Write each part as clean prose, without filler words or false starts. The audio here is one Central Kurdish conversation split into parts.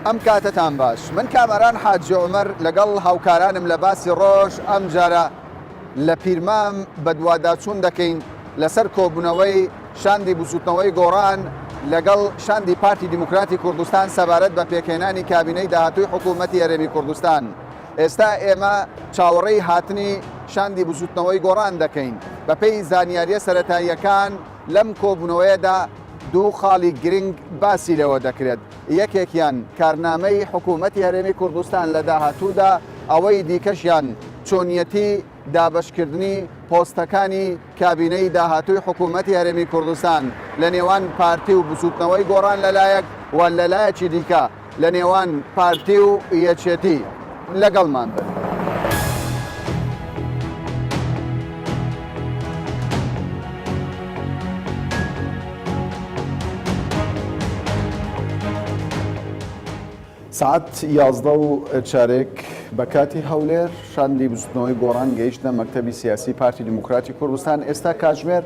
ئەم کاتەتان باش من کامەران حاجی عومەر لەگەڵ هاوکارانم لە باسی ڕۆژ ئەمجارە لە پیرمام بەدواداچوون دەکەین لەسەر کۆبوونەوەی شاندی بزوتنەوەی گۆڕان لەگەڵ شاندی پارتی دیموکراتی کوردستان سەبارەت بە پێکهێنانی کابینەی داهاتووی حکوومەتی هەرێمی کوردستان. ئێستا ئێمە چاوەڕێی هاتنی شاندی بزوتنەوەی گۆڕان دەکەین. بەپێی زانیارییە سەرەتاییەکان لەم کۆبوونەوەیەدا دوو خاڵی گرنگ باسی لێوە دەکرێت، یەکێکیان کارنامەی حکوومەتی هەرێمی کوردستان لە داهاتوودا، ئەوەی دیکەشیان چۆنیەتی دابەشکردنی پۆستەکانی کابینەی داهاتووی حکوومەتی هەرێمی کوردستان لە نێوان پارتی و بزووتنەوەی گۆڕان لەلایەک و لەلایەکی دیکە لە نێوان پارتی و یەکێتی. لەگەڵمان بن. سەعات 11 و چارێک بە کاتی هەولێر شاندی بزوتنەوەی گۆڕان گەیشتە مەکتەبی سیاسی پارتی دیموکراتی کوردستان ئێستا کاتژمێر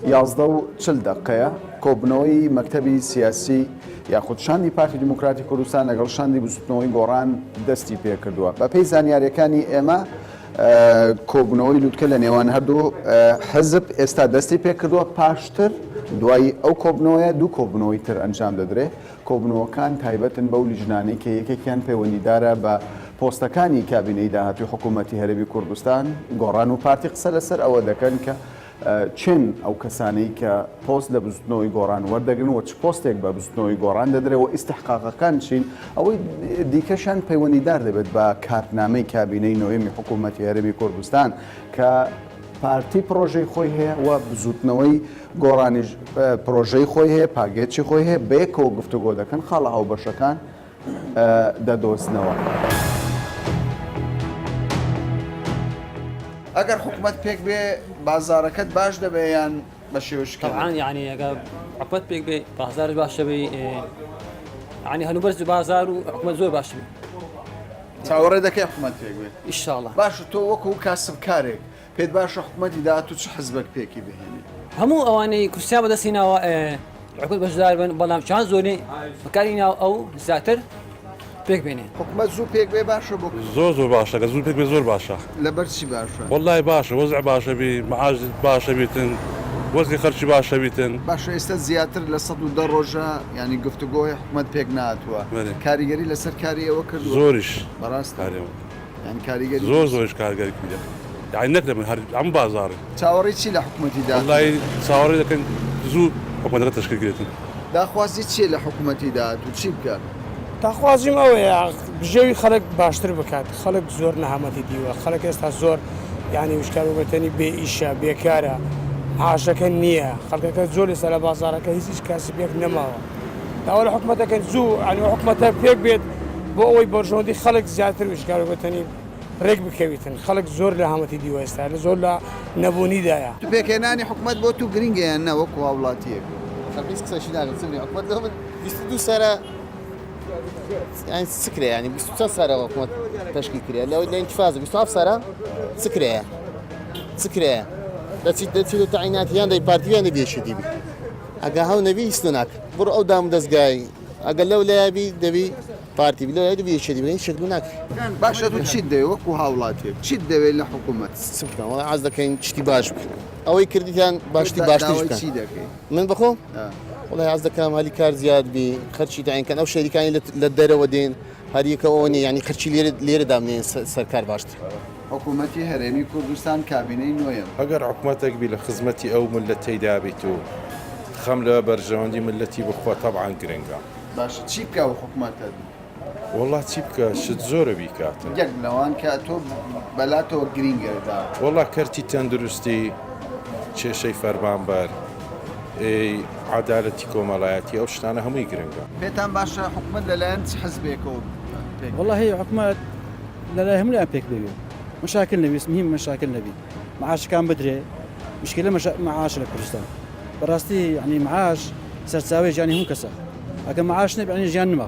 11 و 40 دقەیە کۆبنەوەی مەکتەبی سیاسی یاخود شاندی پارتی دیموکراتی کوردستان لەگەڵ شاندی بزوتنەوەی گۆڕان دەستی پێکردووە بەپێی زانیاریەکانی ئێمە کۆبوونەوەی لوتکە لە نێوان هەردوو حزب ئێستا دەستی پێکردووە پاشتر دوای ئەو کۆبنەوەیە دوو کۆبنەوەی تر ئەنجام دەدرێت کۆبوونەوەکان تایبەتن بەو لیژنانەی کە یەکێکیان پەیوەندیدارە بە پۆستەکانی کابینەی داهاتووی حکوومەتی هەرێمی کوردستان، گۆڕان و پارتی قسە لەسەر ئەوە دەکەن کە کێن ئەو کەسانەی کە پۆست لە بزوتنەوەی گۆڕان وەردەگرن و چ پۆستێک بە بزوتنەوەی گۆڕان دەدرێت و ئیستحقاقەکان چین، ئەوەی دیکەشیان پەیوەندیدار دەبێت بە کارنامەی کابینەی نۆیەمی حکوومەتی هەرێمی کوردستان کە پارتی پڕۆژەی خۆی هەیە و بزوتنەوەی گۆڕانیش پرۆژەی خۆی هەیە، پاگێچی خۆی هەیە، بەیەکەوە گفتوگۆ دەکەن، خاڵە هاوبەشەکان دەدۆزنەوە. ئەگەر حکومەت پێک بێ بازاڕەکەت باش دەبێ یان بە شێوە شکە طبعا یعنی ئەگەر حکومەت پێک بێ بازار باش دەبێ یعنی هەلومەرج بازار و حکومەت زۆر باش بێ چاوەڕێ دەکەی حکومەت پێک بێ ئینشاءاللە باشە تۆ وەکو کاسبکارێک پێت باشە حکومەتی داهاتوو چ حزبێک پێکی بهێنێ؟ هەموو ئەوانەی کورسیان بەدەستی ناوە حکومەت بەشدار بن بەڵام چان زۆری بەکاری ناو ئەو زیاتر پێک بێنێ. حکومەت زوو پێک بێ باشە بۆ. زۆر زۆر باشە گەر زوو پێک بێ زۆر باشە. لەبەر چی باشە؟ وەڵای باشە وەزع باشە بی معاش باشە بیتن وەزعی خەرکی باشە بیتن. باشە ئێستا زیاتر لە 110 ڕۆژە یانی گفتوگۆی حکومەت پێک نەهاتووە کاریگەری لەسەر کاری ئێوە کردووە؟ زۆریش. بەڕاست؟ یان کاریگەری زۆر زۆریش کارگەری کردە یانی نەک لە من هەر هەموو بازاڕی. چاوەڕێی چی لە حکومەتی داهاتوو وەڵایی چاوەڕێ دەکەین زوو حکومەتەکە تەشکیل کرێتن. داخوازی چیە لە حکومەتی داهاتوو چی بکات؟ داخوازیم ئەوەیە بژێوی خەڵک باشتر بکات خەڵک زۆر نەهامەتی دیوە خەڵک ئێستا زۆر یانی وشکار بەتەنی بێ ئیشە بێکارە معاشەکە نییە خەڵکەکە زۆر ئێستا لە بازاڕەکە هیچ هیچ کاسبێک نەماوە داوا لە حکومەت دەکەین زوو یانی حکومەتە پێک بێت بۆ ئەوەی بەرژەوەندی خەڵک زیاتر وشکار بەتەنی ڕێک بکەویتن خەڵک زۆر لە هەمەتی دیوە ئێستا لە زۆر لە نەبوونیدایە. پێکهێنانی حکومەت بۆ تو گرنگە یان نا وەکو هاوڵاتیەک؟ خەڵک هیچ قسەشی ناکەن چ بڵێ حکومەت لۆ من 22 سالە یانی چ کرێ یانی 20 چەند سالە حکومەت تەشکیل کرێ لەوەی لە ئینتفازە 27 سالە چ کرێ چ کرێ دەچیت دەچیت تەعینات یان دەی پارتی یان دەبی یەکێتی بی ئەگە هەو نەبی هیچ ناکە بڕۆ ئەو دام دەزگای ئەگەر لەو لایە بی دەبی پارتی بی لەو لایە دەبی یەکێتی بی هیچ شتێک ناکرێ. باشە تۆ چیت دەوێ وەکو هاوڵاتیەک چیت دەوێ لە حکومەت؟ چ بکەم وەڵا عەز دەکەین شتی باش بکەن ئەوەی کردیان باشتی باشتریش داوای بکەن چی دەکەی؟ من بەخۆم وەڵا عەز دەکەم هەلی کار زیاد بی خەرچی داین کەن ئەو شەریکانی لە دەرەوە دێن هەریەکە ئەوە نیە یانی خەرچی لێرە لێرە دابنێن سەرکار باشتر. حکومەتی هەرێمی کوردستان کابینەی نۆیەم. ئەگەر حکومەتێک بی لە خزمەتی ئەو مللەتەیدا بیت و خەم لە بەرژەوەندی مللەتی بخوا تەبعەن گرنگە. باشە چی بکا ئەو حکومەتە؟ وەڵا چی بکا شت زۆرە بیکاتن. یەک لەوان کە تۆ بەلاتەوە گرینگە دا. وەڵا کەرتی تەندروستی، کێشەی فەرمانبەر، عەدالەتی کۆمەڵایەتی ئەو شتانە هەمووی گرنگە. پێتان باشە حکومەت لەلایەن چ حزبێکەوە پێک بێت؟ وەڵاهی حکومەت لەلای هەموو لایان پێک بێ مشاکل نەبی مهم مشاکل نەبی معاشەکان بدرێ مشکلە معاش لە کوردستان بەڕاستی یعنی معاش سەرچاوەی ژیانی هەموو کەسە ئەگە معاش نەبێ یعنی ژیان نما.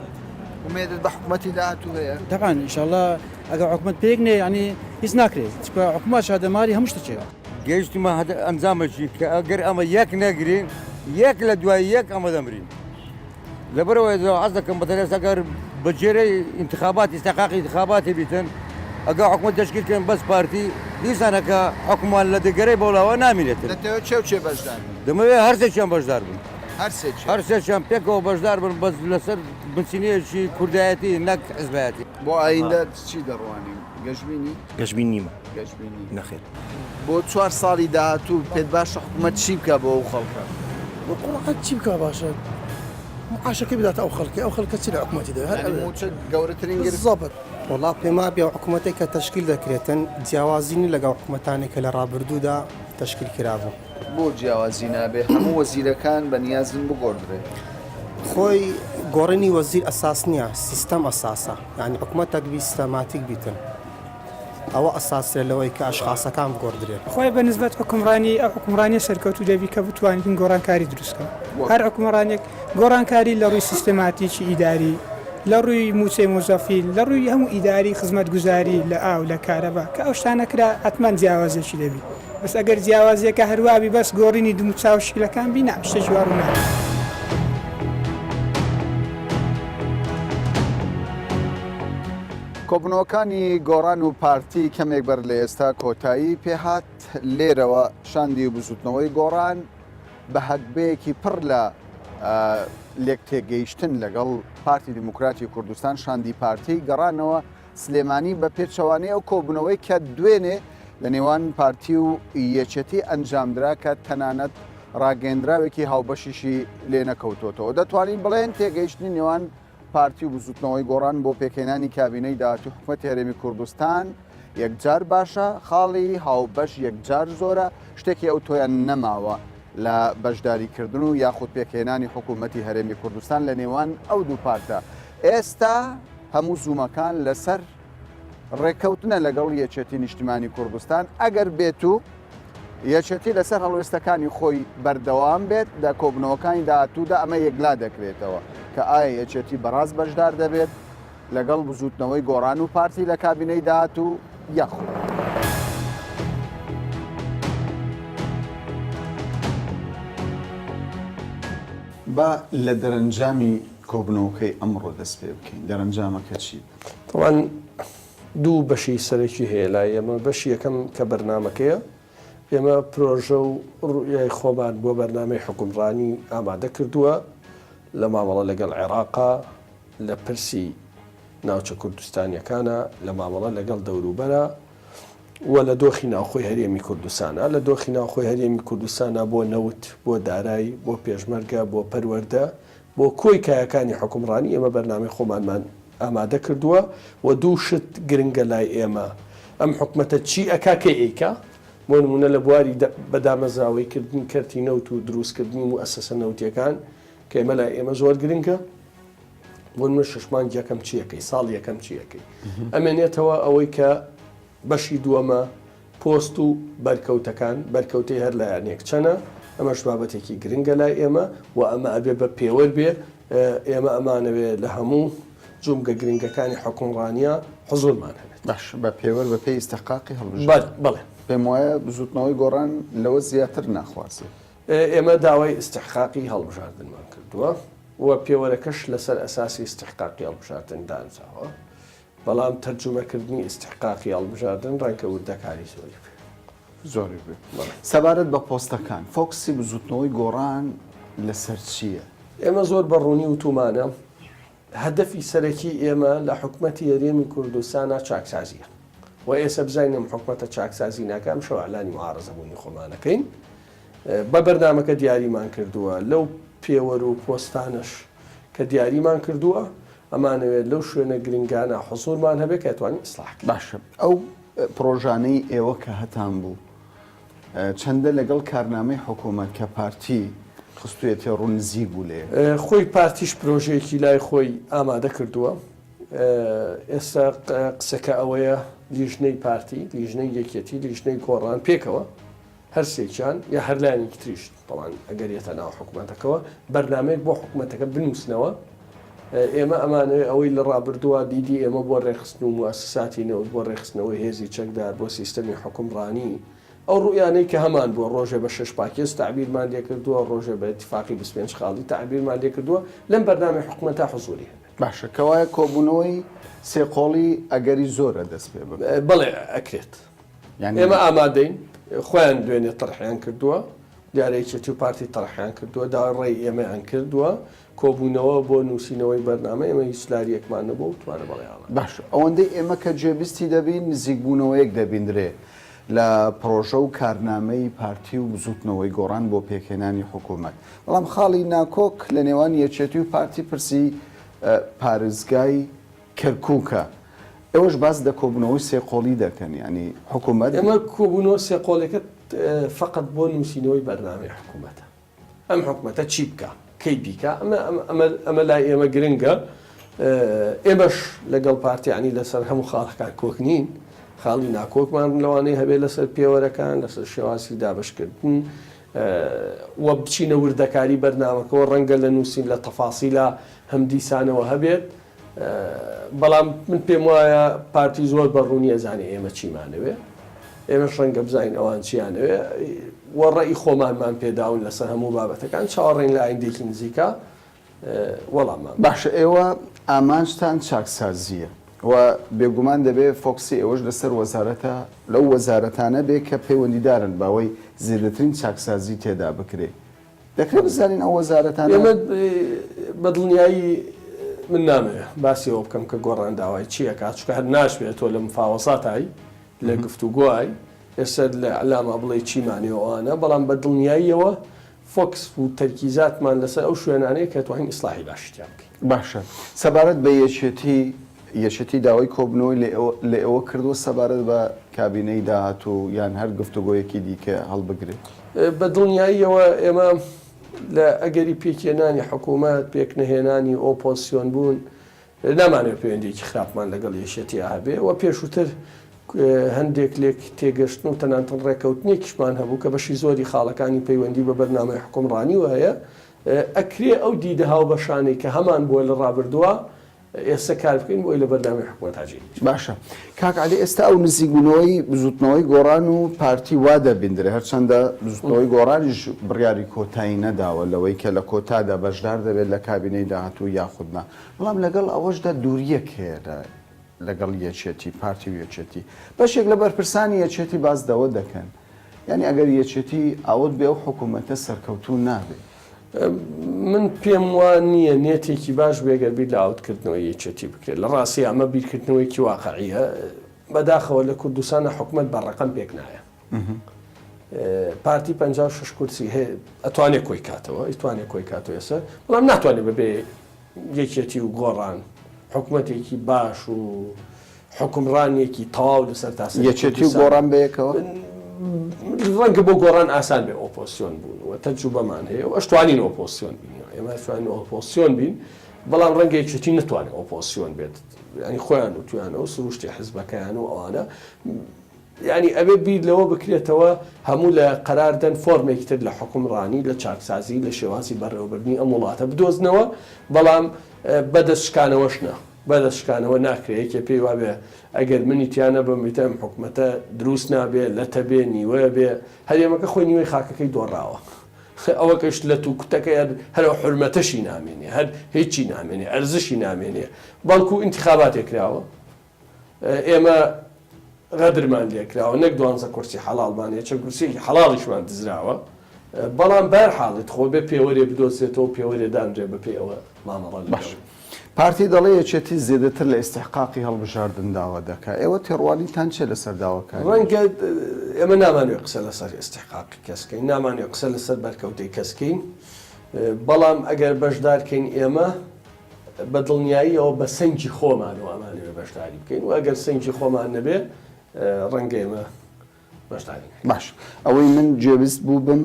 ئومێدت بە حکومەتی داهاتوو هەیە؟ تەبعەن ئینشاڵڵا ئەگەر حکومەت پێک نێ یعنی هیچ ناکرێت چونکە حکومەت شادەماری هەموو شتێکە. گەیشتمە ئەنجامێکی کە ئەگەر ئەمە یەک نەگرین یەک لە دوای یەک ئەمە دەمرین. لەبەرئەوەی حەز دەکەم بەتەنێ ئەگەر بە جێرەی ئینتخابات ئیستحقاقی ئینتخاباتی بیتن ئەگەر حکومەت تەشکیل کەن بەس پارتی دیسان ئەکە حکومان لە دگەرەی بەولاوە نامینێتن. دەتەوێت چێ و چێ بەشدار بن؟ دەمەوێت هەرسێکیان بەشدار بن. هەرسێکیان؟ هەرسێکیان پێکەوە بەشدار بن بەس لەسەر بنچینەیەکی کوردایەتی نەک حزبایەتی. بۆ ئایندە چی دەڕوانین؟ گەشبینی؟ گەشبین نیمە. گەشبینی؟ نەخێر. بۆ چوار ساڵی داهاتوو پێت باشە حکومەت چی بکا بۆ ئەو خەڵکە؟ بۆ قوڕعە چی بکا باشە معاشەکەی بداتە ئەو خەڵکەی ئەو خەڵکە چی لە حکومەتی دەوێت هەر یانی ئەوێ. مووچە گەورەترین گرفت. بالضبط. وەڵا پێم وابێ ئەو حکومەتەی کە تەشکیل دەکرێتن جیاوازی نی لەگەڵ حکومەتانێک کە لە ڕابردوودا تەشکیل کرابوو. بۆ جیاوازی نابێ هەموو وەزیرەکان بە نیازن بگۆڕدرێن. خۆی گۆڕینی وەزیر ئەساس نیە سیستەم ئەساسە یانی حکومەتەک بی سیستەماتیک بیتن. ئەوە ئەساسترە لەوەی کە ئەشخاسەکان بگۆڕدرێن. خۆی بە نسبەت حوکمڕانی ئەو حوکمڕانیە سەرکەوتوو دەبی کە بتوانیتن گۆڕانکاری دروست کەن. هەر حوکمڕانیەک گۆڕانکاری لە ڕووی سیستێماتیکی ئیداری، لە ڕووی مووچەی مۆزەفین، لە ڕووی هەموو ئیداری خزمەتگوزاری لە ئاو، لە کارەبا، کە ئەو شتانە کرا حەتمەن جیاوازیەکی دەبی. بەس ئەگەر جیاوازیەکە هەر وابی بەس گۆڕینی دموچاو و شکلەکان بی نا شتێکی وا ڕوو نادا. کۆبوونەوەکانی گۆڕان و پارتی کەمێک بەر لە ئێستا کۆتایی پێهات، لێرەوە شاندی بزوتنەوەی گۆڕان بە هەگبەیەکی پڕ لە لێکتێگەیشتن لەگەڵ پارتی دیموکراتی کوردستان شاندی پارتی گەڕانەوە سلێمانی بە پێچەوانەی ئەو کۆبوونەوەی کە دوێنێ لە نێوان پارتی و یەکێتی ئەنجامدرا کە تەنانەت ڕاگەندراوێکی هاوبەشیشی لێ نەکەوتۆتەوە دەتوانین بڵێن تێگەیشتنی نێوان پارتی و بزوتنەوەی گۆڕان بۆ پێکهێنانی کابینەی داهاتوی حکومەتی هەرێمی کوردستان یەکجار باشە، خاڵی هاوبەش یەکجار زۆرە، شتێکی ئەوتۆیان نەماوە لە بەشداریکردن و یاخود پێکهێنانی حکومەتی هەرێمی کوردستان لە نێوان ئەو دوو پارتە. ئێستا هەموو زوومەکان لەسەر ڕێککەوتنە لەگەڵ یەکێتی نیشتیمانی کوردستان، ئەگەر بێتو یەکێتی لەسەر هەڵوێستەکانی خۆی بەردەوام بێت لە کۆبوونەوەکانی داهاتوودا ئەمە یەکلا دەکرێتەوە کە ئایا یەکێتی بەڕاست بەشدار دەبێت لەگەڵ بزووتنەوەی گۆڕان و پارتی لە کابینەی داهاتوو یاخود. با لە دەرەنجامی کۆبوونەوەکەی ئەمڕۆ دەست پێ بکەین، دەرەنجامەکە چی بوو؟ تەبعەن دوو بەشی سەرەکی هەیە لای ئێمە، بەشی یەکەم کە بەرنامەکەیە، ئێمە پرۆژە و ڕوئیای خۆمان بۆ بەرنامەی حوکمڕانی ئامادە کردووە لە مامەڵە لەگەڵ عێراقا، لە پرسی ناوچە کوردستانیەکانا، لە مامەڵە لەگەڵ دەوروبەرا و لە دۆخی ناوخۆی هەرێمی کوردستانا. لە دۆخی ناوخۆی هەرێمی کوردستانا بۆ نەوت، بۆ دارای، بۆ پێشمەرگە، بۆ پەروەردە، بۆ کۆی کایەکانی حوکمڕانی ئێمە بەرنامەی خۆمانمان ئامادە کردووە و دوو شت گرنگە لای ئێمە ئەم حکومەتە چی ئەکا کەی ئەیکا بۆ نمونە لە بواری بە دامەزراوەی کردنی کەرتی نەوت و دروست کردنی موئەسەسە نەوتیەکان کە ئێمە لای ئێمە زۆر گرنگە بۆ نمونە شەش مانگ یەکەم چی ئەکەی ساڵ یەکەم چی ئەکەی ئەمێنێتەوە ئەوەی کە بەشی دووەمە پۆست و بەرکەوتەکان، بەرکەوتەی هەر لایەنێک چەنە، ئەمەش بابەتێکی گرنگە لای ئێمە و ئەمە ئەبێ بە پێوەر بێ، ئێمە ئەمانەوێ لە هەموو جومگە گرنگەکانی حوکمڕانییا حزوورمان هەبێت. باش، بە پێوەر بە پێی ئیستحقاقی هەڵبژاردن. بەڵێ. پێم وایە بزووتنەوەی گۆڕان لەوە زیاتر ناخوازێ. ئێمە داوای ئیستحقاقی هەڵبژاردنمان کردووە و پێوەرەکەش لەسەر ئەساسی ئیستحقاقی هەڵبژاردن دانراوە. بەڵام تەرجومەکردنی ئیستحقاقی هەڵبژاردن ڕەنگە وردەکاری زۆری بوێ. زۆری بوێ. سەبارەت بە پۆستەکان، فۆکسی بزووتنەوەی گۆڕان لەسەر چییە؟ ئێمە زۆر بە ڕوونی وتوومانە هەدەفی سەرەکی ئێمە لە حکومەتی هەرێمی کوردستانا چاکسازییە و ئێسە بزانین ئەم حکومەتە چاکسازی ناکا ئەمشەو ئیعلانی موعارەزەبوونی خۆمان ئەکەین. بە بەرنامەکە دیاریمان کردووە لەو پێوەر و پۆستانەش کە دیاریمان کردووە ئەمانەوێت لەو شوێنە گرنگانە حزوورمان هەبێت کە ئەتوانین ئیسلاح کەین. باشە ئەو پڕۆژانەی ئێوە کە هەتان بوو چەندە لەگەڵ کارنامەی حکوومەت کە پارتی خستوویەتێ ڕوو نزیک بوو لە یەک؟ خۆی پارتیش پرۆژەیەکی لای خۆی ئامادە کردووە ئێستا قسەکە ئەوەیە لیژنەی پارتی، لیژنەی یەکێتی، لیژنەی گۆڕان پێکەوە هەرسێکیان یا هەر لایەنێکی تریش تەبعەن ئەگەر یەتە ناو حکومەتەکەوە بەرنامەیەک بۆ حکومەتەکە بنووسنەوە ئێمە ئەمانەوێ ئەوەی لە ڕابردووە دیدی ئێمە بۆ ڕێکخستن و موسساتی نەوت بۆ ڕێکخستنەوەی هێزی چەکدار بۆ سیستەمی حکومڕانی. ئەو ڕوئیانەی کە هەمان بووە ڕۆژێ بە شەش پاکێج تەعبیرمان لێ کردووە، ڕۆژێ بە ئیتیفاقی 25 خاڵی تەعبیرمان لێ کردووە، لەم بەرنامەی حکومەتە حزووری هەبێت. باشە کەوایە کۆبوونەوەی سێقۆڵی ئەگەری زۆرە دەست پێ بکات؟ بەڵێ ئەکرێت. ئێمە ئامادەین، خۆیان دوێنێ تەرحیان کردووە، دیارە یەکێتی و پارتی تەرحیان کردووە، داوای ڕێی ئێمەیان کردووە، کۆبوونەوە بۆ نووسینەوەی بەرنامە، ئێمە هیچ لارییەکمان نەبووە وتمانە بەڵێ ئامادەین. باشە ئەوەندەی ئێمە کە گوێبیستی دەبین نزیکبوونەوەیەک دەبیندرێ لە پڕۆژە و کارنامەی پارتی و بزووتنەوەی گۆڕان بۆ پێکهێنانی حکوومەت، بەڵام خاڵی ناکۆک لە نێوان یەکێتی و پارتی پرسی پارێزگای کەرکووکە. ئێوەش باس لە کۆبوونەوەی سێقۆڵی دەکەن، یانی حکوومەت. ئێمە کۆبوونەوە سێقۆڵیەکە فەقەت بۆ نووسینەوەی بەرنامەی حکوومەتە. ئەم حکومەتە چی بکا کەی بیکا ئەمە ئەمە ئەمە لای ئێمە گرنگە ئێمەش لەگەڵ پارتیانی لەسەر هەموو خاڵەکان کۆک نین خاڵی ناکۆکمان لەوانەیە هەبێت لەسەر پێوەرەکان لەسەر شێوازی دابشکردن و بچینە وردەکاری بەرنامەکەەوە ڕەنگە لە نووسین لە تەفاسیلا هەم دیسانەوە هەبێت بەڵام من پێم وایە پارتی زۆر بە ڕوونی ئەزانێ ئێمە چیمانەوێ، ئێمەش ڕەنگە بزانین ئەوان چیانەوێ و ڕەئی خۆمانمان پێداون لەسەر هەموو بابەتەکان، چاوەڕێین لە ئایندەیەکی نزیکا وەڵاممان بدەن. باشە ئێوە ئامانجتان چاکسازییە و بێگومان دەبێ فۆکسی ئێوەش لەسەر وەزارەتە لەو وەزارەتانە بێ کە پەیوەندیدارن بەوەی زێدەترین چاکسازی تێدا بکرێ. دەکرێت بزانین ئەو وەزارەتانە. ئێمە بە دڵنیایی من نامەوێ باسی ئەوە بکەم کە گۆڕان داوای چی ئەکات چونکە هەر ناشبێت تۆ لە مفاوەزاتای لە گفتوگۆی ئێستا لە ئیعلاما بڵێی چیمانێ و ئەوانە بەڵام بە دڵنیاییەوە فۆکس و تەرکیزاتمان لەسەر ئەو شوێنانەیە کە توانین ئیسلاحی باشی تیا بکەین. باشە سەبارەت بە یەکێتی، یەکێتی داوای کۆبوونەوەی لە ئێوە کردووە سەبارەت بە کابینەی داهاتوو یان هەر گفتوگۆیەکی دیکە هەڵبگرێت؟ بە دڵنیاییەوە ئێمە لە ئەگەری پێکهێنانی حکوومەت، پێکنەهێنانی ئۆپۆزسیۆن بوون، نامانەوێت پەیوەندییەکی خراپمان لەگەڵ یەکێتییا هەبێ و پێشووتر هەندێک لێک تێگەشتن و تەنانەت ڕێککەوتنێکیشمان هەبوو کە بەشی زۆری خاڵەکانی پەیوەندی بە بەرنامەی حوکمڕانیوە هەیە، ئەکرێ ئەو دیدە هاوبەشانەی کە هەمان بووە لە ڕابردووا ئێستا کار بکەین بۆی لە بەرنامەی حکومەتا جێگیر بێت. باشە کاک عەلی ئێستا ئەو نزیکبوونەوەی بزوتنەوەی گۆڕان و پارتی وا دەبیندرێ هەرچەندە بزوتنەوەی گۆڕانیش بڕیاری کۆتایی نەداوە لەوەی کە لە کۆتادا بەشدار دەبێت لە کابینەی داهاتوو یاخود نا بەڵام لەگەڵ ئەوەشدا دوورییەک هەیە لە لەگەڵ یەکێتی، پارتی و یەکێتی. بەشێک لە بەرپرسانی یەکێتی باس لەوە دەکەن یانی ئەگەر یەکێتی ئاوت بێ ئەو حکوومەتە سەرکەوتوو نابێ. من پێم وا نییە نێتێکی باش بێ گەر بیر لە ئاوتکردنەوەی یەکێتی بکرێت. لە ڕاستیا ئەمە بیرکردنەوەیەکی واقعییە. بەداخەوە لە کوردستانا حکومەت بە ڕەقەم پێک نایە. پارتی 56 کورسی هەیە ئەتوانێ کۆی کاتەوە ئیتوانێ کۆی کاتەوە ئێستا بەڵام ناتوانێت بەبێ یەکێتی و گۆڕان حکومەتێکی باش و حوکمڕانیەکی تەواو لەسەر تاسەری یەکێتی و گۆڕان بەیەکەوە؟ ڕەنگە بۆ گۆڕان ئاسان بێ ئۆپۆسیۆن بوون و تەجروبەمان هەیە و ئەشتوانین ئۆپۆسیۆن بین ئێمە توانین ئۆپۆسیۆن بین بەڵام ڕەنگە یەکێتی نتوانێت ئۆپۆسیۆن بێت ینی خۆیان و تویانە و سروشتی حزبەکەیان و ئەوانە یانی ئەبێ بیر لەوە بکرێتەوە هەموو لە قەرار دەن فۆرمێکی تر لە حوکمڕانی، لە چاکسازی، لە شێوازی بەڕێوەبردنی ئەم وڵاتە بدۆزنەوە، بەڵام بە دەست شکانەوەش نا. بە دەست شکانەوە ناکرێ، یەکێ پێی وابێ ئەگەر منی تیا نەبم ئیتر ئەم حکومەتە دروست نابێ، لەتە بێ، نیوە بێ، هەرێمەکە خۆی نیوەی خاکەکەی دۆڕاوە. ئەوەکەش لەت و کوتەکەی هەر هەر ئەو حورمەتەشی نامێنێ، هەر هیچی نامێنێ، ئەرزشی نامێنێ، بەڵکو ئینتیخاباتێ کراوە. ئێمە غەدرمان لێکراوە نەک دوانزە کورسی حەڵاڵمان هەیە چەند کورسیەکی حەڵاڵیشمان دزراوە بەڵام بەرحاڵیت خۆ بێ پێوەرێ بدۆزرێتەوە پێوەرێ دانرێ بەپێی ئەوە مامەڵە لەگەڵ باش پارتی دەڵێ یەکێتی زێدەتر لە ئیستحقاقی هەڵبژاردن داوا دەکا ئێوە تێڕوانینتان چیە لەسەر داواکاری ڕەنگە ئێمە نامانەوێ قسە لەسەر ئیستحقاقی کەس کەین نامانەوێ قسە لەسەر بەرکەوتەی کەس کەین بەڵام ئەگەر بەشدار کەین ئێمە بە دڵنیاییەوە بە سەنگی خۆمانەوە ئەمانەوێ بەشداری بکەین و ئەگەر سەنگی خۆمان نەبێ ڕەنگە ئێمە بەشداری نەکەین. باش ئەوەی من گوێبیست بووبم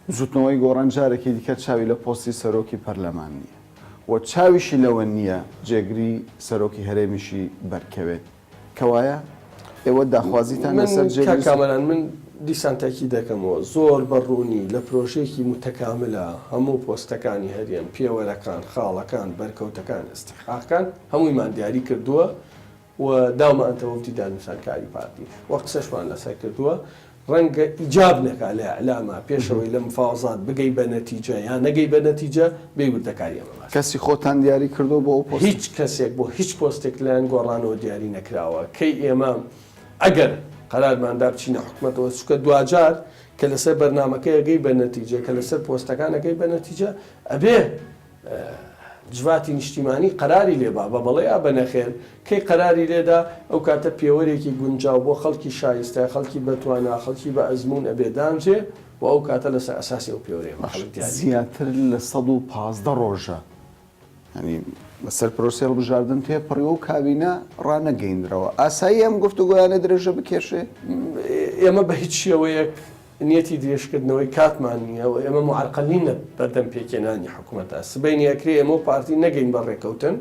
بزوتنەوەی گۆڕان جارێکی دیکە چاوی لە پۆستی سەرۆکی پەرلەمان نییە و چاویشی لەوە نییە جێگری سەرۆکی هەرێمیشی بەرکەوێت. کەوایە ئێوە داخوازیتان لەسەر من کاک جێگری. کامەران من دیسان تەئکید دەکەمەوە زۆر بە ڕوونی لە پرۆژەیەکی موتەکاملە هەموو پۆستەکانی هەرێم پێوەرەکان خاڵەکان بەرکەوتەکان ئیستحقاقەکان هەموویمان دیاری کردووە و داومانتە وەفدی دانوسانکاری پارتی و قسەشمان لەسەر کردووە. ڕەنگە ئیجاب نەکا لە ئیعلاما پێش ئەوەی لە مفاوەزات بگەی بە نەتیجە یا نەگەی بە نەتیجە بێی وردەکاری ئەمە باس کەسی خۆتان دیاری کردووە بۆ ئەو پۆستە؟ هیچ کەسێک بۆ هیچ پۆستێک لایەن گۆڕانەوە دیاری نەکراوە کەی ئێمە ئەگەر قەرارمان دا بچینە حکومەتەوە چونکە دواجار کە لەسەر بەرنامەکەی ئەگەی بە نەتیجە کە لەسەر پۆستەکان ئەگەی بە نەتیجە ئەبێ جڤاتی نیشتیمانی قەراری لێ با بە بەڵێ یا بە نەخێر، کەی قەراری لێ دا ئەو کاتە پێوەرێکی گونجاو بۆ خەڵکی شایستە، خەڵکی بە توانا، خەڵکی بە ئەزموون ئەبێ دانرێ و ئەو کاتە لەسەر ئەساسی ئەو پێوەرە ئێمە خەڵک دیاری دەکەین. زیاتر لە 115 ڕۆژە یانی بەسەر پرۆسەی هەڵبژاردن تێپەڕیوە و کابینە ڕانەگەیندراوە، ئاساییە ئەم گفتوگۆیانە درێژە بکێشێ؟ ئێمە بە هیچ شێوەیەک نیەتی درێژکردنەوەی کاتمان نییە و ئێمە موعەرقەل نین لە بەردەم پێکهێنانی حکومەتا. سبەینێ ئەکرێ ئێمە و پارتی نەگەین بە ڕێکەوتن،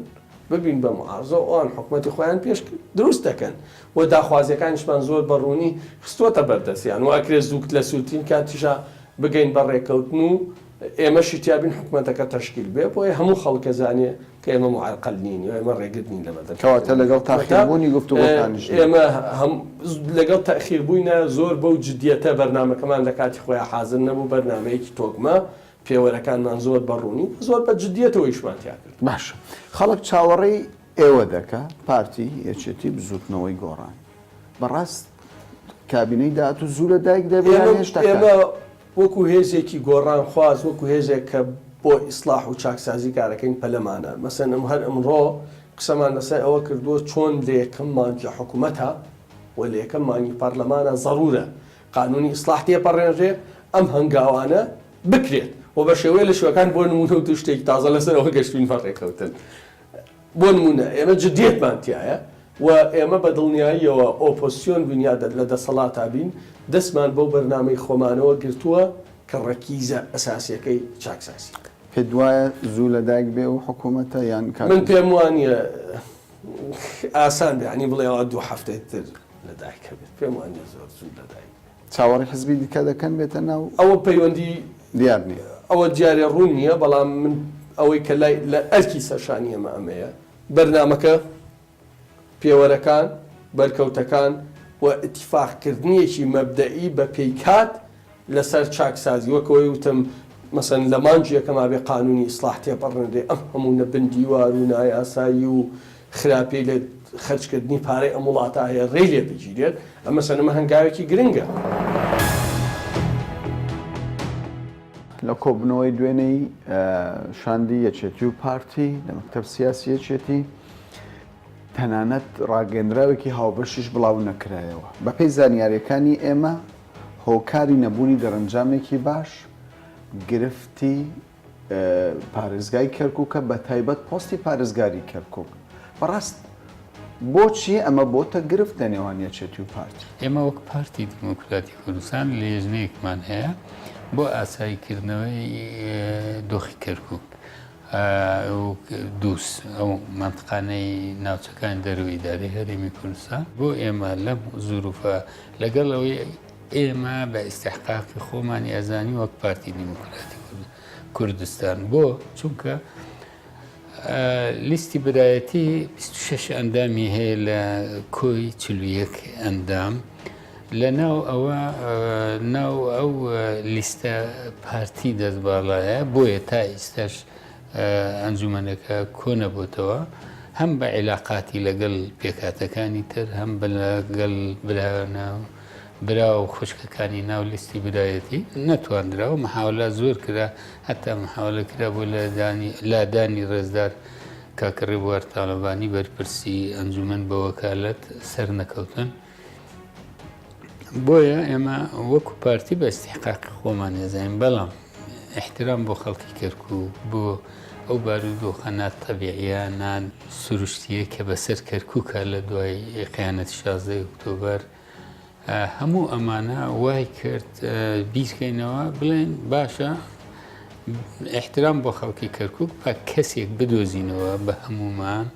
ببین بە موعارزە و ئەوان حکومەتی خۆیان پێش دروست دەکەن و داخوازیەکانیشمان زۆر بە ڕوونی خستووەتە بەردەستیان و ئەکرێ زوو لە سوورترین کاتیشا بگەین بە ڕێکەوتن و ئێمەشی تیابین حکومەتەکە تەشکیل بێ. بۆیە هەموو خەڵک ئەزانێ کە ئێمە موعەرقەل نین و ئێمە ڕێگر نین لە بەردەم کەواتە لەگەڵ تاخیربوونی گفتوگۆکانیش نین. ئێمە هەم لەگەڵ تەئخیر بووینە، زۆر بەو جدیەتە بەرنامەکەمان لە کاتی خۆیا حازر نەبوو، بەرنامەیەکی تۆکمە، پێوەرەکانمان زۆر بە ڕوونی و زۆر بە جدیەتەوە ئیشمان تیا کرد. باشە خەڵک چاوەڕێی ئێوە دەکا، پارتی، یەکێتی، بزووتنەوەی گۆڕان. بەڕاست کابینەی داهاتوو زوو لە دایک دەبێ یان هێشتا کات؟ ئێمە وەکو هێزێکی گۆڕانخواز، وەکو هێزێک کە بۆ ئیسڵاح و چاکسازی کارەکەین پەلەمانە. مەسەلەن ئەم هەر ئەمڕۆ قسەمان لەسەر ئەوە کردووە چۆن لە یەکەم مانگی حکومەتا و لە یەکەم مانگی پەڕلەمانا زەڕوورە قانوونی ئیسڵاح تێپەڕێنرێ، ئەم هەنگاوانە بکرێت و بە شێوەیە لە شێوەکان بۆ نموونە و شتێکی تازە لەسەر ئەوە گەشتوین بە ڕێکەوتن. بۆ نموونە ئێمە جدیەتمان تیایە و ئێمە بە دڵنیاییەوە ئۆپۆزسیۆن بین یا لە دەسەڵاتا بین دەستمان بەو بەرنامەی خۆمانەوە گرتووە کە ڕەکیزە ئەساسیەکەی چاکسازیە. پێت وایە زوو لەدایک بێ ئەو حکوومەتە یان کاتی؟ من پێم وانیە ئاسان بێ یانی بڵێ ئەوە دوو هەفتەی تر لەدایک ئەبێت پێم وانیە زۆر زوو لەدایک بێت. چاوەڕێی حزبی دیکە دەکەن بێتە ناو؟ ئەوە پەیوەندی دیار نییە. ئەوە دیارە ڕوون نییە، بەڵام من ئەوەی کە لای لە ئەرکی سەرشانی ئێمە ئەمەیە، بەرنامەکە، پێوەرەکان، بەرکەوتەکان و ئیتیفاق کردنێکی مەبدەئی بە پێی کات لەسەر چاکسازی، وەک ئەوەی وتم مەسەلەن لە مانگی یەکەما بێ قانوونی ئیسڵاح تێپەڕنرێ، ئەم هەموو نە بن دیوار و نایاسایی و خراپیی لە خەرجکردنی پارەی ئەم وڵاتە هەیە ڕێی لێ بگیرێت، ئەمە سەنەمە هەنگاوێکی گرنگە. لە کۆبوونەوەی دوێنێی شاندی یەکێتی و پارتی لە مەکتەب سیاسی یەکێتی تەنانەت ڕاگەندراوێکی هاوبەشیش بڵاو نەکرایەوە. بەپێی زانیارییەکانی ئێمە هۆکاری نەبوونی دەرەنجامێکی باش گرفتی پارێزگای کەرکوکە بە تایبەت پۆستی پارێزگاری کەرکوک. بەڕاست بۆچی ئەمە بۆتە گرفت لە نێوان یەکێتی و پارتی؟ ئێمە وەک پارتی دیموکراتی کوردستان لێژنەیەکمان هەیە بۆ ئاساییکردنەوەی دۆخی کەرکوک و دووس ئەو مەنتقانەی ناوچەکانی دەرەوەی ئیدارەی هەرێمی کوردستان. بۆ ئێمە لەم زروفە لەگەڵ ئەوەی ئێمە بە ئیستحقاقی خۆمانی ئەزانی وەک پارتی دیموکراتی کوردستان بۆ چونکە لیستی برایەتی 26 ئەندامی هەیە لە کۆی 41 ئەندام لە ناو ئەوە ناو ئەو لیستە پارتی دەست باڵایە بۆیە تا ئیستاش ئەنجومەنەکە کۆنەبۆتەوە هەم بە عیلاقاتی لەگەڵ پێکهاتەکانی تر هەم بە لەگەڵ برا و خوشکەکانی ناو لیستی برایەتی نەتواندراوە محاولە زۆر کرا هەتا محاولە کرا بۆ لادانی ڕێزدار کاک ڕێبوار تاڵەبانی بەرپرسی ئەنجومەن بە وەکالەت سەرنەکەوتن. بۆیە ئێمە وەکو پارتی بە ئیستیحقاقی خۆمان ئەزانین، بەڵام ئیحترام بۆ خەڵکی کەرکووک، بۆ ئەو بارودۆخە ناتەبیعیە، نا سروشتیە کە بەسەر کەرکووکا لە دوای خیانەتی شازدەی ئۆکتۆبەر، هەموو ئەمانە وای کرد بیرکەینەوە بڵێن باشە ئیحترام بۆ خەڵکی کەرکووک با کەسێک بدۆزینەوە بە هەموومان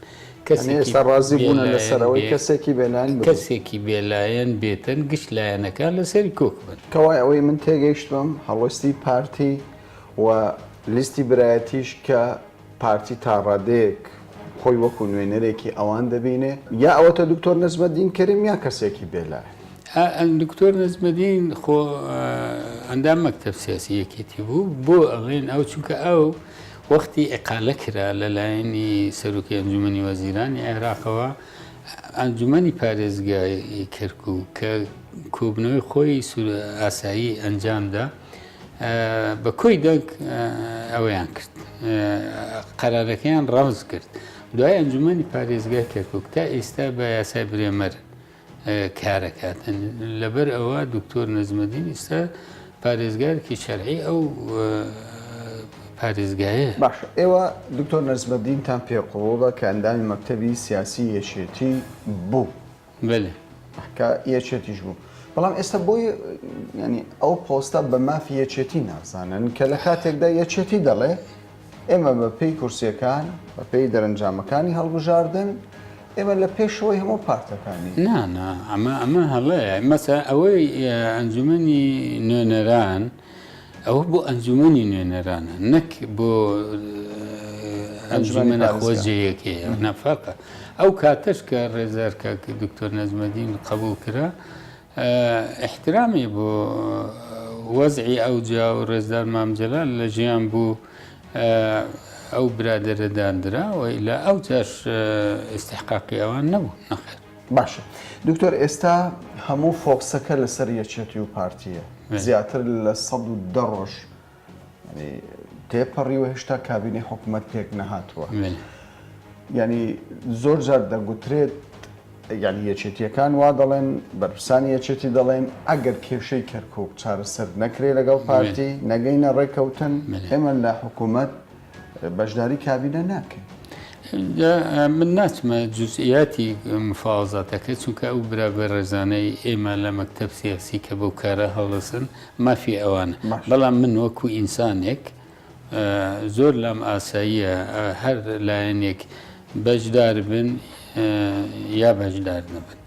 کەسێکی ئێستا ڕازی بوونە لەسەر ئەوەی کەسێکی بێلایەن بدۆزن. کەسێکی بێلایەن بێتن گشت لایەنەکان لەسەری کۆک بن. کەوایە ئەوەی من تێگەیشتمم هەڵوێستی پارتی و لیستی برایەتیش کە پارتی تا ڕادەیەک خۆی وەکو نوێنەرێکی ئەوان دەبینێ یا ئەوەتە دکتۆر نەجمەدین کەریم یا کەسێکی بێلایەن. دکتۆر نەجمەدین خۆ ئەندام مەکتەب سیاسی یەکێتی بوو بۆ ئەڵێن ئەو چونکە ئەو وەختی ئیقالە کرا لەلایەنی سەرۆکی ئەنجومەنی وەزیرانی عێراقەوە ئەنجومەنی پارێزگای کەرکوک کە کۆبنەوەی خۆی ئاسایی ئەنجامدا بە کۆی دەنگ ئەوەیان کرد قەرارەکەیان ڕەوز کرد دوای ئەنجومەنی پارێزگای کەرکوک تا ئێستا بە یاسای برێمەر کارەکاتن لەبەر ئەوە دکتۆر نەجمەدین ئیستا پارێزگارێکی شەرعی ئەو پارێزگایە. باشە ئێوە دکتۆر نەجمەدینتان پێ قبوڵە کە ئەندامی مەکتەبی سیاسی یەکێتی بوو؟ بەلێ. کە یەکێتیش بوو بەڵام ئێستا بۆی ینی ئەو پۆستە بە مافی یەکێتی نازانن کە لە کاتێکدا یەکێتی دەڵێ ئێمە بە پێی کورسیەکان بە پێی دەرەنجامەکانی هەڵبژاردن ئێمە لە پێشەوەی هەموو پارتەکانی. نا نا ئەمە ئەمە هەڵەیە مەسە ئەوەی ئەنجومەنی نوێنەران ئەوە بۆ ئەنجومەنی نوێنەرانە نەک بۆ ئەنجومەنە خۆجێیەکەیە نەفەقە ئەو کاتەش کە ڕێزدار کاک دکتۆر نەجمەدین قبوڵ کرا ئیحترامی بۆ وەزعی ئەوجا و ڕێزدار مام جەلال لە ژیان بوو ئەو برادەرە داندرا و ئیلا ئەوجاش ئیستحقاقی ئەوان نەبوو نەخێر. باشە دکتۆر ئێستا هەموو فۆکسەکە لەسەر یەکێتی و پارتیە زیاتر لە 110 ڕۆژ تێپەڕیوە هێشتا کابینەی حکوومەت پێک نەهاتووە یعنی زۆر جار دەگوترێت یعنی یەکێتیەکان وا دەڵێن بەرپرسانی یەکێتی دەڵێن ئەگەر کێشەی کەرکک چارەسەر نەکرێ لەگەڵ پارتی نەگەینە ڕێککەوتن ئێمە لە حکوومەت بەشداری کابینە ناکەین. من ناچمە جزئیاتی مفاوەزاتەکە چونکە ئەو برا بەڕێزانەی ئێمە لە مەکتەب سیاسی کە بەو کارە هەڵدەسن مافی ئەوانە بەڵام من وەکو ئینسانێک زۆر لام ئاساییە هەر لایەنێک بەشدار بن یا بەشدار نەبن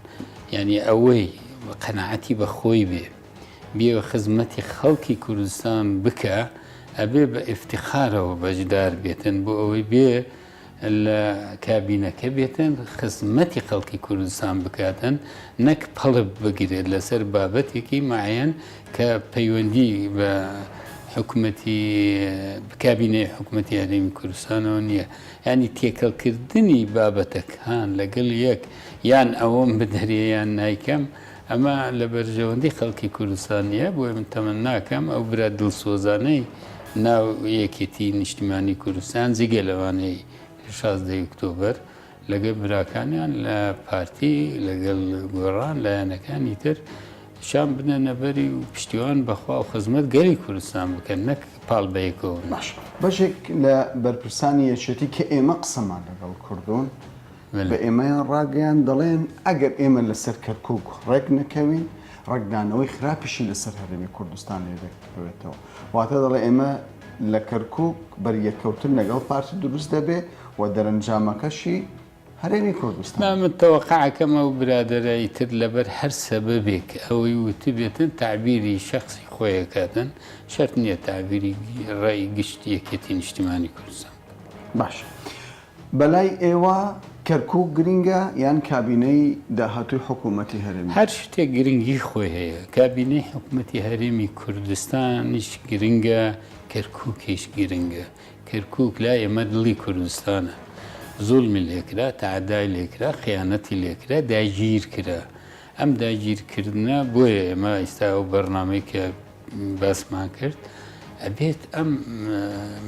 یعنی ئەوەی قەنەعەتی بە خۆی بێ بێ خزمەتی خەڵکی کوردستان بکە ئەبێ بە ئیفتخارەوە بەشدار بێتن بۆ ئەوەی بێ لە کابینەکە بێتن خزمەتی خەڵکی کوردستان بکاتن نەک پەڵپ بگرێت لەسەر بابەتێکی معەن کە پەیوەندی بە حکومەتی کابینەی حکومەتی هەرێمی کوردستانەوە نییە ینی تێکەڵکردنی بابەتەکان لەگەڵ یەک یان ئەوەم بدەرێ یان نایکەم ئەمە لە بەرژەوەندی خەڵکی کوردستان نییە، بۆیە من تەمەناکەم ئەو برا دڵسۆزانەی ناو یەکێتی نیشتیمانی کوردستان جگە لەوانەی شازدەی ئۆکتۆبەر لەگەڵ براکانیان لە پارتی لەگەڵ گۆڕان لایەنەکانی تر شان بدەنە بەری و پشتیوان بەخوا و خزمەت گەلی کوردستان بکەن نەک پاڵ بەیەکەوە بنێن. باشە بەشێک لە بەرپرسانی یەکێتی کە ئێمە قسەمان لەگەڵ کردوون بە ئێمەیان ڕاگەیاند دەڵێن ئەگەر ئێمە لەسەر کەرکوک ڕێک نەکەوین ڕەنگدانەوەی خراپیشی لەسەر هەرێمی کوردستان لێ دەکەوێتەوە واتە دەڵێ ئێمە لە کەرکوک بەریەککەوتن لەگەڵ پارتی دروست دەبێ و دەرەنجامەکەشی هەرێمی کوردستان. نا من تەوەقع ئەکەم ئەو برادەرە ئیتر لەبەر هەر سەبەبێک ئەوەی وتبێتن تەعبیری شەخسی خۆی ئەکاتن شەرت نیە تەعبیری ڕەئی گشتی یەکێتی نیشتیمانی کوردستان بکات. باشە بەلای ئێوە کەرکوک گرینگە یان کابینەی داهاتووی حکوومەتی هەرێمی؟ هەر شتێک گرنگی خۆی هەیە، کابینەی حکوومەتی هەرێمی کوردستانیش گرنگە، کەرکوکیش گرنگە. کەرکوک لای ئێمە دڵی کوردستانە. زوڵمی لێکرا، تەعەدای لێکرا، خیانەتی لێکرا، داگیر کرا. ئەم داگیرکردنە بۆیە ئێمە ئیستا ئەو بەرنامەی کە باسمان کرد ئەبێت ئەم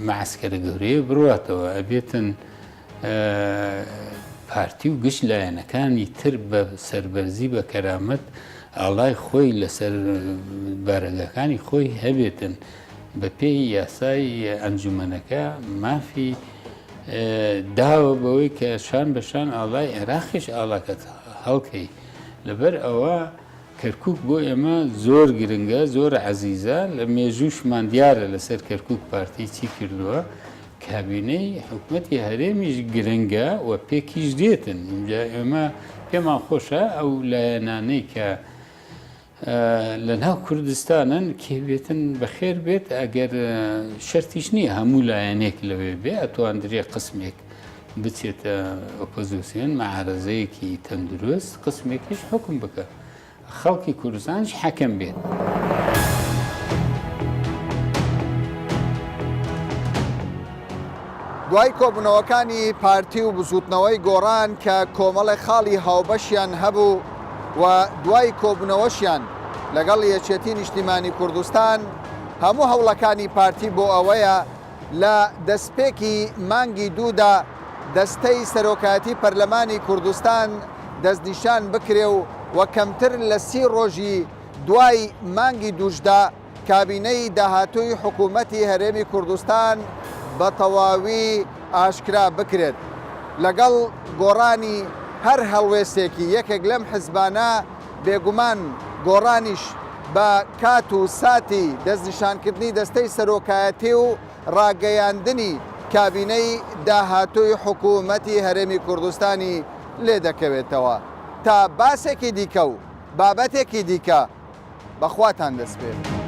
مەعسکەرە گەورەیە بڕاتەوە ئەبێتن پارتی و گشت لایەنەکانی تر بە سەربەرزی بە کەرامەت ئاڵای خۆی لەسەر بارەگاکانی خۆی هەبێتن بە پێی یاسای ئەنجومەنەکە مافی داوە بەوەی کە شان بە شان ئاڵای عێراقیش ئاڵاکەت هەڵکەی لەبەر ئەوە کەرکوک بۆ ئێمە زۆر گرنگە، زۆر عەزیزە، لە مێژووشمان دیارە لەسەر کەرکوک پارتی چی کردووە، کابینەی حکومەتی هەرێمیش گرنگە و پێکیش دێتن، ئینجا ئێمە پێمان خۆشە ئەو لایەنانەی کە لە ناو کوردستانن کێ بێتن بەخێر بێت، ئەگەر شەرتیش نییە هەموو لایەنێک لەوێ بێ، ئەتواندرێ قسمێک بچێتە ئۆپۆزیسیۆن، مەعارەزەیەکی تەندروست، قسمێکیش حوکم بکا. خەڵکی کوردستانیش حەکەم بێت. دوای کۆبوونەوەکانی پارتی و بزووتنەوەی گۆڕان کە کۆمەڵێک خاڵی هاوبەشیان هەبوو و دوای کۆبوونەوەشیان لەگەڵ یەکێتی نیشتیمانی کوردستان، هەموو هەوڵەکانی پارتی بۆ ئەوەیە لە دەستپێکی مانگی دوودا دەستەی سەرۆکایەتی پەرلەمانی کوردستان دەستنیشان بکرێ و و کەمتر لە سی ڕۆژی دوای مانگی دووشدا کابینەی داهاتووی حکوومەتی هەرێمی کوردستان بە تەواوی ئاشکرا بکرێت. لەگەڵ گۆڕانی هەر هەڵوێستێکی یەکێک لەم حزبانە، بێگومان گۆڕانیش بە کات و ساتی دەستنیشانکردنی دەستەی سەرۆکایەتی و ڕاگەیاندنی کابینەی داهاتووی حکوومەتی هەرێمی کوردستانی لێ دەکەوێتەوە. تا باسێکی دیکە و بابەتێکی دیکە بە خواتان دەسپێرم.